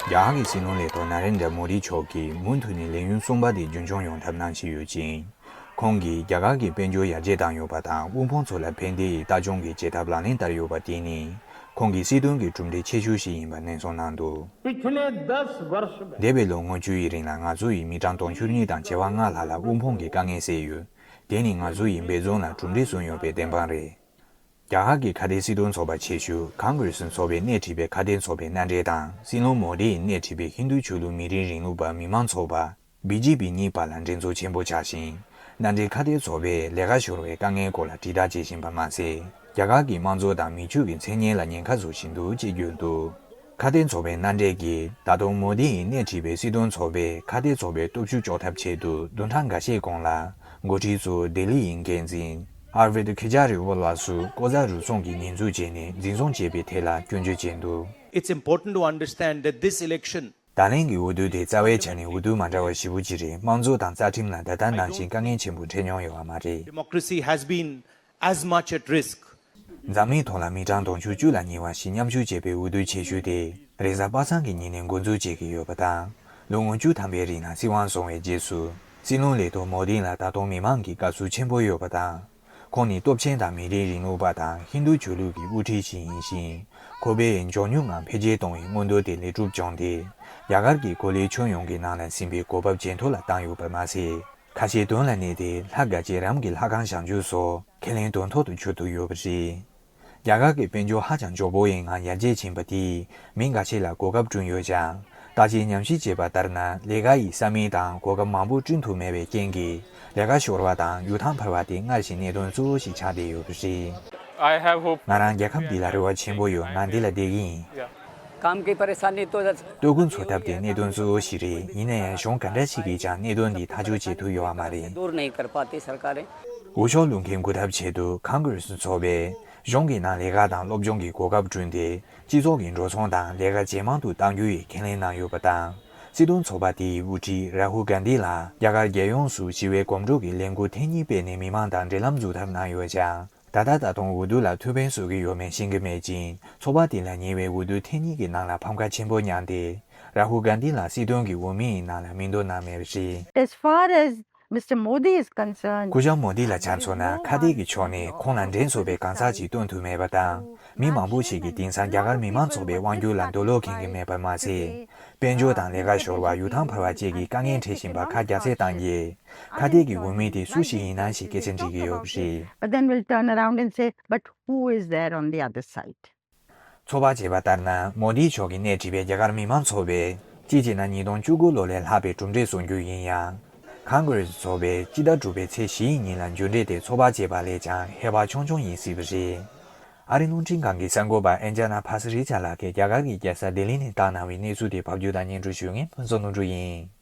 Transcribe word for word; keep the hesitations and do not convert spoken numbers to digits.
རྒྱ་གར་གྱི་སྲིད་བློན་ལས་ཐོག་ན་རེན་དྲ་མོ་དི་མཆོག་གིས་མུ་མཐུད་ནས་ལས་ཡུན་གསུམ་པ་དེ་རྒྱུན་འཁྱོངས་ཡོང་ཐབས་གནང་བཞིན་ཡོད་ཅིང་། ཁོང་གིས་རྒྱ་གར་གྱི་དཔལ་འབྱོར་ཡར་རྒྱས་བཏང་ཡོད་པ་དང་། དབུལ་ཕོངས་ཚོ་ལ་ཕན་བདེའི་ལྟ་སྐྱོང་གི་བྱེད་ཐབས་ལག་ལེན་བསྟར་ཡོད་པ་དེ་ནི། ཁོང་གི་སྲིད་དོན་གྱི་གྲུབ་འབྲས་ཆེ་ཤོས་ཤིག་ཡིན་པ་ནན་གསུངས་གནང་འདུག། पिछले दस वर्ष में འདས་པའི་ལོ་ལྔ་བཅུ་ཡི་རིང་ལ་ང་ཚོ་ཡིས་མི་གྲངས་དུང་ཕྱུར་གཉིས་དང་བྱེ་བ་ལྔ་ལྷག་ལ་དབུལ་ཕོངས་ཀྱི་དཀའ་ངལ་སེལ་ཡོད། དེ་ནི་ང་ཚོ་ཡིས་འབད་བརྩོན་ལ་གྲུབ་འབྲས་བཟུང་ཡོད་པའི་བདེན་དཔང་རེད། རྒྱ་གར་གྱི་ཁ་བརྡའི་སྲིད་དོན་ཚོགས་པ་ཆེ་ཤོས་Congress་ཚོགས་པས་སྣེ་ཁྲིད་པའི་ཁ་བརྡའི་ཚོགས་པའི་མནའ་འབྲེལ་དང་སྲིད་བློན་མོ་དི་ཡིས་སྣེ་ཁྲིད་པའི་ཧིན་རྡུ་ཆོས་ལུགས་མི་རིགས་རིང་ལུགས་པ་མི་མང་ཚོགས་པ་བི་ཇེ་པི་གཉིས་བར་ལ་འགྲན་རྩོད་ཆེན་པོ་ཆགས་ཤིང་། མནའ་འབྲེལ་ཁ་བརྡའི་ཚོགས་པས་ལས་ཀ་ཤོར་བའི་དཀའ་ངལ་སྐོར་ལ་དྲིལ་བསྒྲགས་བྱེད་བཞིན་པ་མ་ཟད། རྒྱ་གར་གྱི་དམངས་གཙོ་དང་མི་ཆོས་ཀྱི་མཚན་སྙན་ལ་ཉེན་ཁ་བཟོ་བཞིན་འདུག་ཅེས་བརྗོད་འདུག། ཁ་བརྡའི་ཚོགས་པའི་མནའ་འབྲེལ་གྱིས་ད་དུང་མོ་དི་ཡིས་སྣེ་ཁྲིད་པའི་སྲིད་དོན་ཚོགས་པས་ཁ་བརྡའི་ཚོགས་པའི་སྟོབས་ཤུགས་གཅོག་ཐབས་ཆེད་དུ་བདུན་ཕྲག་འགའ་ཤས་གོང་ལ། འགོ་ཁྲིད་ཚོ་ལྡི་ལི་ཡི་འགན་འཛིན་Arvind Kejriwal་ལགས་སུ་ལྐོག་ཟ་རུལ་སུངས་ཀྱི་ཉེས་འཛུགས་བྱས་ནས་འཛིན་བཟུང་བྱས་པའི་ཐད་ལ་སྐྱོན་བརྗོད་བྱས་འདུག། It's important to understand that this election ད་ལན་གྱི་འོས་བསྡུ་དེ་རྩ་བའི་ཆ་ནས་འོས་བསྡུ་མ་འདྲ་བ་ཞེ་པོ་ཅིག་རེད། དམངས་གཙོ་དང་རྩ་ཁྲིམས་ལ་ད་ལྟ་ནང་བཞིན་དཀའ་ངལ་ཆེན་པོ་འཕྲད་མྱོང་ཡོད་པ་མ་རེད། Democracy has been as much at risk. འཛམ་གླིང་ཐོག་ལ་མི་གྲངས་དུང་ཕྱུར་བཅུ་ལ་ཉེ་བ་ཞིག་མཉམ་ཞུགས་བྱས་པའི་འོས་བསྡུ་ཆེ་ཤོས་དེ་རེས་གཟའ་པ་སངས་ཀྱི་ཉིན་ནས་འགོ་འཛུགས་བྱེད་ཀྱི་ཡོད་པ་དང་། ལོ་ངོ་བཅུ་ཐམ་པའི་རིང་ལ་སྲིད་དབང་བཟུང་བའི་རྗེས་སུ། སྲིད་བློན་ལས་ཐོག་མོ་དི་ལ་ད་དུང་མི་མང་གི་དགའ་བསུ་ཆེན་པོ་ཡོད་པ་དང་། ཁོང་ནི་སྟོབས་ཆེན་དང་མི་རིགས་རིང་ལུགས་པ་དང་ཧིན་རྡུ་ཆོས་ལུགས་ཀྱི་དབུ་ཁྲིད་ཞིག་ཡིན་ཞིང་། ཁོ་པས་མགྱོགས་མྱུར་ངང་འཕེལ་རྒྱས་གཏོང་བའི་མངོན་འདོད་དེ་ལེགས་གྲུབ་བྱུང་སྟེ། རྒྱ་གར་གྱི་གོ་ལའི་ཁྱོན་ཡོངས་ཀྱི་ནང་ལ་ཟིན་པའི་གོ་བབ་ཇེ་མཐོ་ལ་བཏང་ཡོད་པར་མ་ཟད། ཁ་ཤས་དོན་ལ་གནས་ཏེ་ལྷ་དགའ་རྗེ་རམ་གྱི་ལྷ་ཁང་བཞེངས་རྒྱུ་སོགས་ཁས་ལེན་དོན་ཐོག་ཏུ་འཁྱོལ་ཐུབ་ཡོད་པ་རེད། རྒྱ་གར་གྱི་དཔལ་འབྱོར་ཧ་ཅང་མགྱོགས་པོ་ཡིན་ངང་ཡར་རྒྱས་ཕྱིན་པ་དེས་མི་འགའ་ཤས་ལ་གོ་སྐབས་བསྐྲུན་ཡོད་ཀྱང་། བརྟག་དཔྱད་ཉམས་ཞིབ་བྱས་པ་ལྟར་ན། ལས་ཀ་ཡི་ས་མིང་དང་གོ་སྐབས་མང་པོ་བསྐྲུན་ཐུབ་མེད་པའི་རྐྱེན་གྱིས། ལས་ཀ་ཤོར་བ་དང་ཡུལ་ཐང་འཕར་བ་དེ་སྔར་བཞིན་གནད་དོན་གཙོ་བོ་ཞིག་ཆགས་བསྡད་ཡོད་པ་རེད། I have hope. ང་རང་རྒྱལ་ཁབ་འདི་ལ་རེ་བ་ཆེན་པོ་ཡོད། ང་འདི་ལ་བསྡད་ཀྱི་ཡིན། Yeah. काम की परेशानी तो ལྟོ་གོས་འཚོ་ཐབས་དེ་གནད་དོན་གཙོ་བོ་ཞིག་རེད། ཡིན་ན་ཡང་གཞུང་ག་འདྲ་ཞིག་གིས་ཀྱང་གནད་དོན་འདི་ཐག་གཅོད་བྱེད་ཐུབ་ཡོད་པ་མ་རེད། दूर नहीं कर पाती सरकारें। འོས་ཤོག་བླུག་མཁན་བཀུག་ཐབས་ཆེད་དུ་Congress་ཚོགས་པས་གཞུང་གི་ནང་ལས་ཀ་དང་སློབ་སྦྱོང་གི་གོ་སྐབས་བསྐྲུན་ཏེ། སྤྱི་ཚོགས་ཀྱི་འགྲོ་སོང་དང་ལས་ཀ་ཇེ་མང་དུ་གཏང་རྒྱུ་ཡི་ཁས་ལེན་གནང་ཡོད་པ་དང་། སྲིད་དོན་ཚོགས་པ་དེའི་དབུ་ཁྲིད་Rahul Gandhi་ལགས་རྒྱ་གར་རྒྱལ་ཡོངས་སུ་ཞི་བའི་གོམ་བགྲོད་ཀྱི་ལས་འགུལ་ཐེངས་གཉིས་སྤེལ་ནས་མི་མང་དང་འབྲེལ་ལམ་འཛུགས་ཐབས་གནང་ཡོད་ཀྱང་། ད་ལྟ་ད་དུང་འོས་བསྡུ་ལ་ཐུགས་ཕན་གསོས་ཀྱི་ཡོད་མེད་ཤེས་ཀྱི་མེད་ཅིང་། ཚོགས་པ་དེ་ལ་ཉེ་བའི་འོས་བསྡུ་ཐེངས་གཉིས་ཀྱི་ནང་ལ་ཕམ་ཁ་ཆེན་པོ་མྱངས་ཏེ། Rahul Gandhi་ལགས་སྲིད་དོན་གྱི་འོས་མི་ཡི་ནང་ལ་མིང་འདོན་གནང་མེད་པ་རེད། As far as Mister Modi is concerned, སྐུ་ཞབས་མོ་དི་ལ་ཆ་མཚོན་ན། ཁ་གཏད་ཀྱི་ཕྱོགས་ནས་ཁོང་ལ་འགྲན་བཟོ་བའི་གང་ཟག་ཅིག་སྟོན་ཐུབ་མེད་པ་དང་། མི་མང་པོ་ཞིག་གིས་དེང་སང་རྒྱ་གར་མི་མང་ཚོགས་པའི་དབང་སྒྱུར་ལ་འདོད་བློ་ཁེངས་ཀྱི་མེད་པར་མ་ཟད། དཔལ་འབྱོར་དང་ལས་ཀ་ཤོར་བ། ཡུལ་ཐང་འཕར་བ་བཅས་ཀྱི་དཀའ་ངལ་འཕྲད་བཞིན་པར་ཁ་རྒྱ་ཚད་བཏང་རྗེས། ཁ་གཏད་ཀྱི་འོས་མི་དེ་སུ་ཞིག་ཡིན་ན་ཞེས་སྐད་ཆ་འདྲི་གི་ཡོད་པ་རེད། But then we'll turn around and say, but who is there on the other side? ཚོགས་པ་བྱས་པ་ལྟར་ན། མོ་དིའི་ཕྱོགས་ཀྱིས་སྣེ་ཁྲིད་པའི་རྒྱ་གར་མི་མང་ཚོགས་པས་གཅིག་བྱས་ན་ཉིས་སྟོང་བཅུ་དགུ་ལོ་ལས་ལྷག་པའི་གྲུབ་འབྲས་བཟོ་རྒྱུ་ཡིན་ཡང་། Congress་ཚོགས་པས་སྤྱི་ཟླ་དྲུག་པའི་ཚེས་བཞི་ཡི་ཉིན་ལ་མཇུག་འབྲས་དེ་ཚོགས་པ་བྱས་པ་ལས་ཀྱང་ཧེ་བག་ཆུང་ཆུང་ཡིན་སྲིད་པ་རེད། ཨ་རིའི་རླུང་འཕྲིན་ཁང་གི་གསར་འགོད་པ་ཨན་ཇ་ན་ཕ་སི་རི་ཆ་ལགས་ཀྱིས་རྒྱ་གར་གྱི་རྒྱལ་ས་ལྡི་ལི་ནས་བཏང་གནང་བའི་གནས་ཚུལ་དེ་ཕབ་སྒྱུར་དང་སྙན་སྒྲོན་ཞུ་མཁན་ཕུན་ཚོགས་ནོར་བུ་ཡིན།